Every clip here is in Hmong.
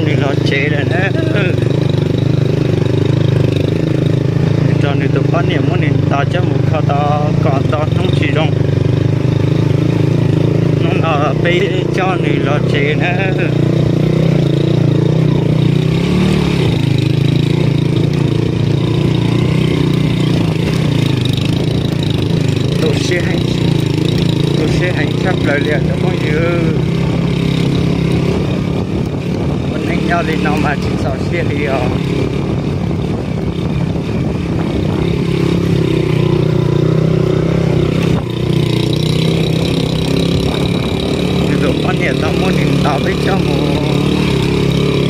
Nws los tsev lawm na. Nws rau nws tus poj niam muab nws ntaus coj mus kho tau kom nto hnub tsis zoo. Hnub no peb coj nws los tsev na. Tu siab heev, tu siab heev tshaj plaws li os cov phooj ywg. Ua neej nyob li no mas tsis txaus siab li os. Nws tus poj niam tau muab nws ntaus peb coj mus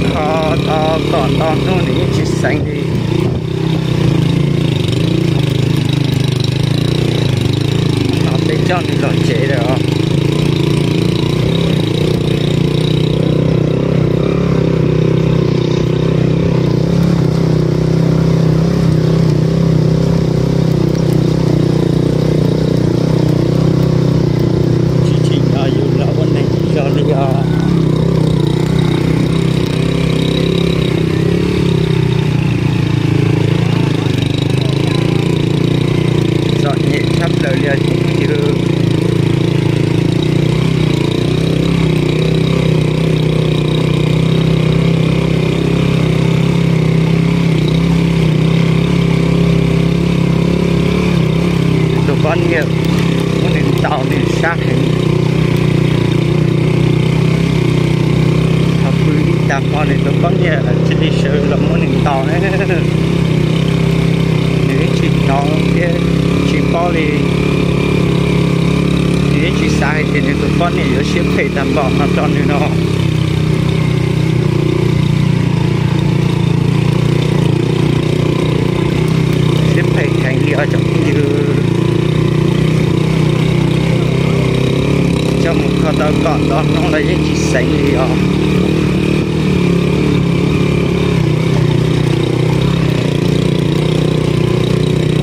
kho tau kom nto hnub nws yeej tsis xeev li. No peb coj nws los tsev lawm os. Tsis tsim nyog yus los ua neeg zog li os. Txom nyem tshaj plaws li os cov phooj ywg. Tus poj niam muab nws ntaus nws sab heev. Thaum pw ib tag hmo nws tus poj niam cia li sawv los muab nws ntaus na. Nws yeej tsis hnov thiab tsis paub li. Nws yeej tsis xav hais tias nws tus poj niam yuav siab phem tag npaum no rau nws no. Siab phem heev li os cov phooj ywg. Coj mus kho tau kom nto hnub los yeej tsis xeev li os.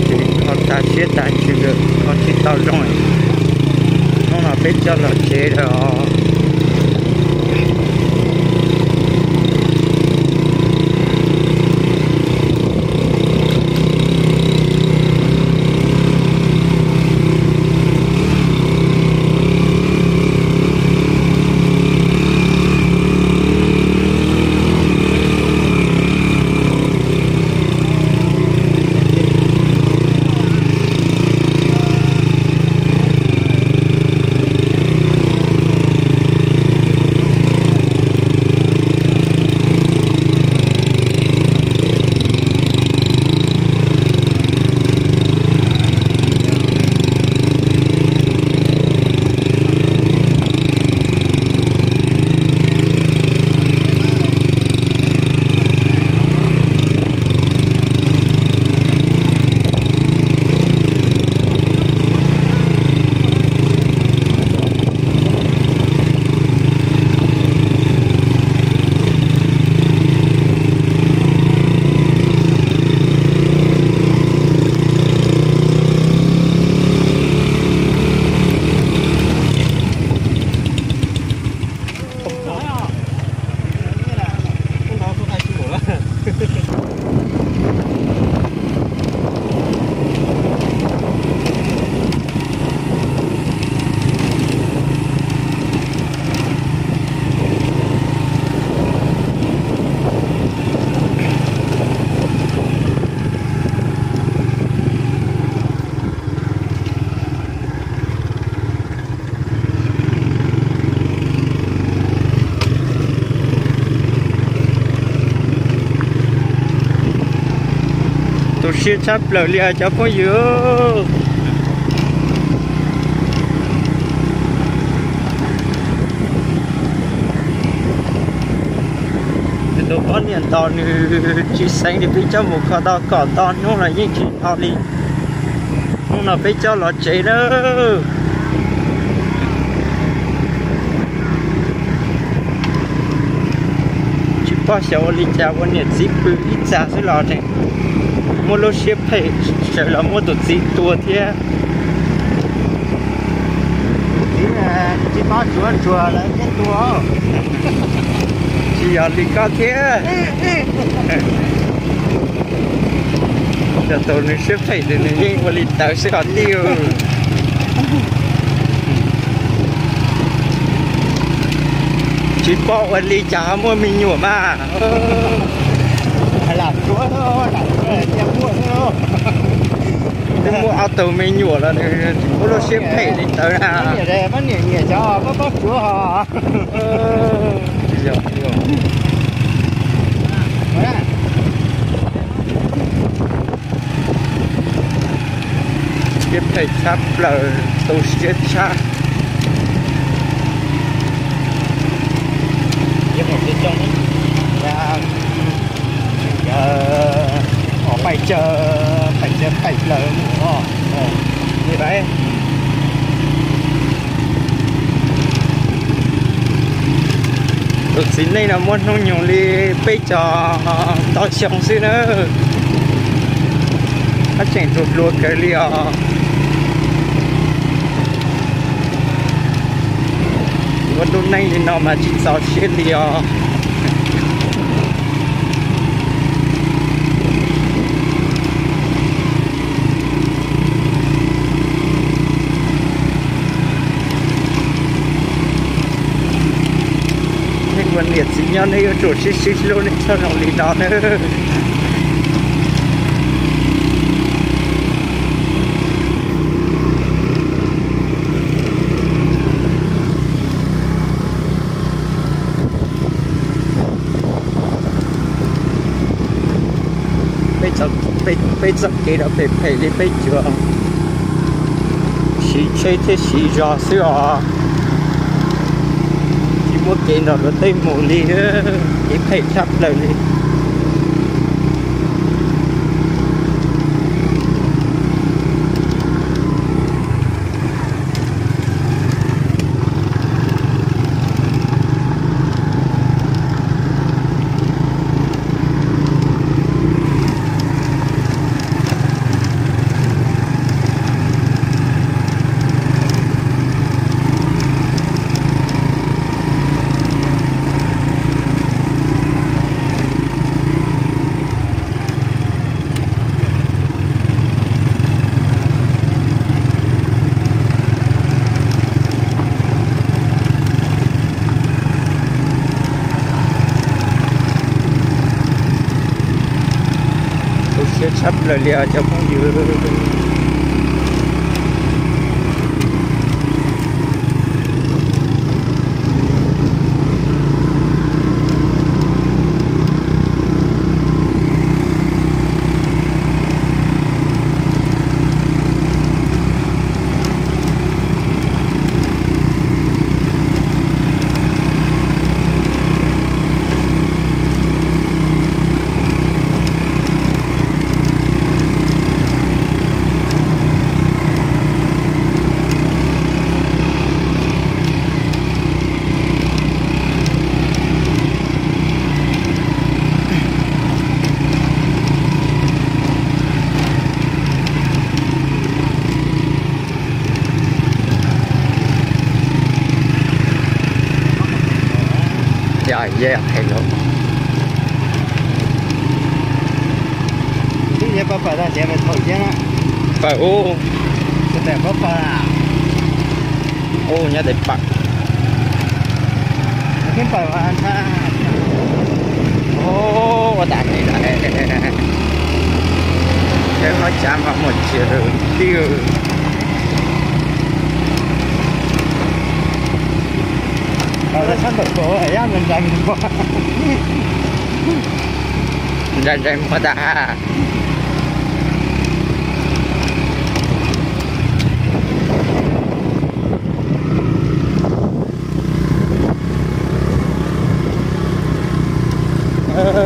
Ces kho tas siab tas ntsws, kho tsis tau zoo. Hnub no peb coj los tsev lawm os. Tu siab tshaj plaws li os cov phooj ywg. Nws tus poj niam ntaus nws tsis xeev li, peb coj mus kho tau kaum ntau hnub los yeej tsis hnov li. Hnub no peb coj los tsev nawb. Tsis paub xyov ua li cas ua niam txiv pw ib txhis xwb los tseem muaj lub siab phem sawv los muab tus txiv tua thiab. Txiv tsis paub tsuav tsuag lawv thiaj tua. Yog li koj thiab. Cov tus nws siab phem ces nws yeej ua li ntawd xwb os tij. Tsis paub ua li cas ho muaj me nyuam mas. Twb muaj ob tug me nyuam los nws tsis paub lub siab phem li ntawd na. Siab phem tshaj plaws, tu siab tshaj. Tus txiv neej no muaj hnub nyoog li peb caug ntau xyoo xwb na. Tab tseem tus hluas kawg li os. Ua lub neej li no mas tsis txaus siab li os. Nej ua niam txiv nyob nej yuav tsum sib sib hlub nej txhob zoo li no nawb. Peb txoj kev no phem phem li peb cuag siv tsheb thiab siv zog xwb os. Tsis muaj kev nrog luag tej mus li, kev phem tshaj plaws li. Tu siab tshaj plaws li os cov phooj ywg. Yog, yog hais lus. Twb yog pab pawg tag siav pawg thaum thiab na. Pawg ub. Tus tawm pab pawg. Ub, nyob tes pawg. Twb pawg ntag. Ub, ua tas li lawm. Qhov tsav mas mus tsis twg. Ntsais ntsais muag tas.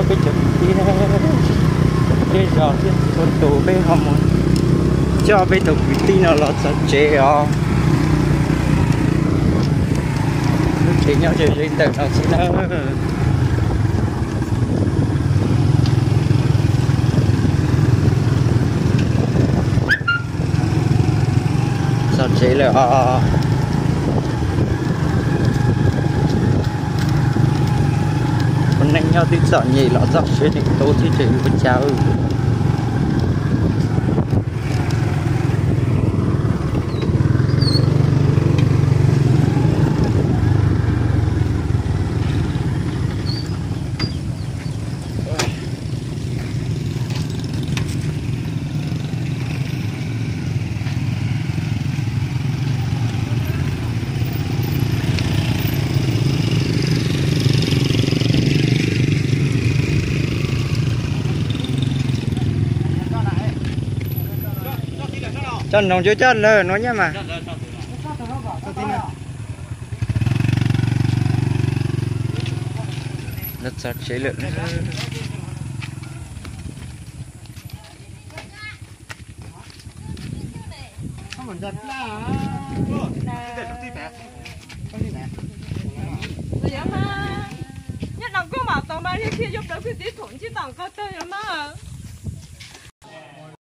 Peb cov kwv tij, peb zos thiab txhua tus peb ho mus coj peb tus kwv tij no los txog tsev os. Lub tsev nyob ze ze ntawm no xwb na. Txog tsev lawm os. Neej nyob twb txom nyem los txoj siab tseem tu thiab ces yuav ua cas. Coj noog coj coj lawm nuav nyab mas. Lawv txog tsev lawm. Nyob no kuj mam tau mas, yog thiaj yuav plawv kwj tib thaum ntsib tau nqaj tawg yog mas.